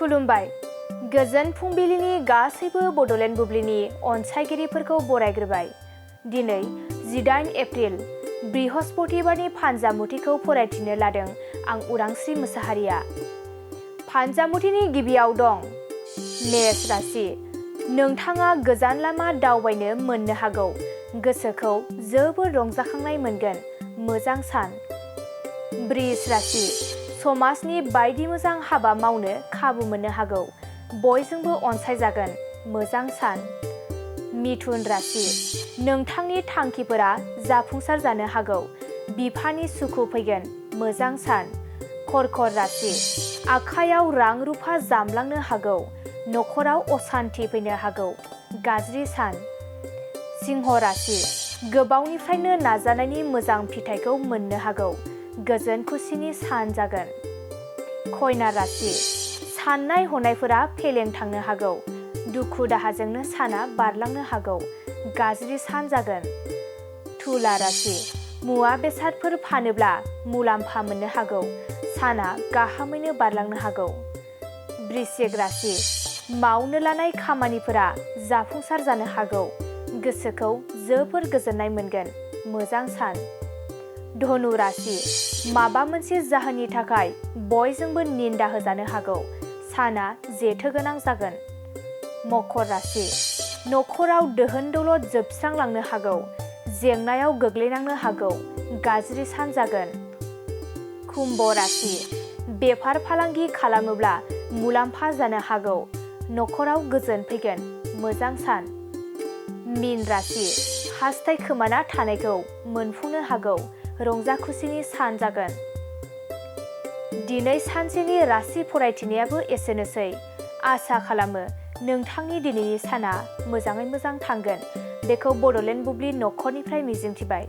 खुलुमबाय गोजोन फुंबिलिनि गासैबो बड'लेण्ड बुब्लिनि अनसायगिरिफोरखौ बरायग्रोबाय। दिनै 18 एप्रिल बृहस्पतिबारनि फानजामुथिखौ फरायथिनो लादों आं उरांस्रि मोसाहारिया। फानजामुथिनि गिबियाव दं मेष राशि। नोंथाङा गोजान लामा दावबायनो मोननो हागौ। गोसोखौ जोबोर रंजाखांनाय मोनगोन। मोजां सान। वृष राशि। समाजनि बायदि मोजां हाबा मावनो खाबु मोननो हागौ। बयजोंबो अनसायजागोन। मोजां सान। मिथुन राशि। नोंथांनि थांखिफोरा जाफुंसार जानो हागौ। बिफानि सुखु फैगोन। मोजां सान। कर्कट राशि। आखायाव रां रुफा जामलांनो हागौ। नखराव असान्थि फैनो हागौ। गाज्रि सान। सिंह राशि। गोबावनिफ्रायनो नाजानायनि मोजां फिथाइखौ मोननो हागौ। गोजोन खुसिनि सान जागोन। कन्या राशि। साननाय हनायफोरा फेलें थांनो हागौ। दुखु दाहाजोंनो साना बारलांनो हागौ। गाज्रि सान जागोन। तुला राशि। मुवा बेसादफोर फानोब्ला मुलाम्फा मोननो हागौ। साना गाहामैनो बारलांनो हागौ। वृश्चिक राशि। मावनो लानाय खामानिफोरा जाफुंसार जानो हागौ। गोसोखौ जोबोर गोजोननाय मोनगोन। मोजां सान। धनु राशि। माबा मोनसे जाहोननि थाखाय बयजोंबो निन्दा होजानो हागौ। साना जेथो गोनां जागोन। मकर राशि। नखराव दोहोन दौलत जोबस्रांलांनो हागौ। जेंनायाव गोग्लैनांनो हागौ। गाज्रि सान जागोन। कुम्भ राशि। बेफार फालांगि खालामोब्ला मुलाम्फा जानो हागौ। नखराव गोजोन फैगोन। मोजां सान। मीन राशि। हास्थायखोमाना थानायखौ मोनफुंनो हागौ। रंजा खुसिनि सान जागोन। दिनै सानसेनि राशि फरायथिनायाबो एसेनोसै। आसा खालामो नोंथांनि दिनैनि साना मोजाङै मोजां थांगोन। बेखौ बड'लेण्ड बुब्लि नखरनिफ्राय मिजिंथिबाय।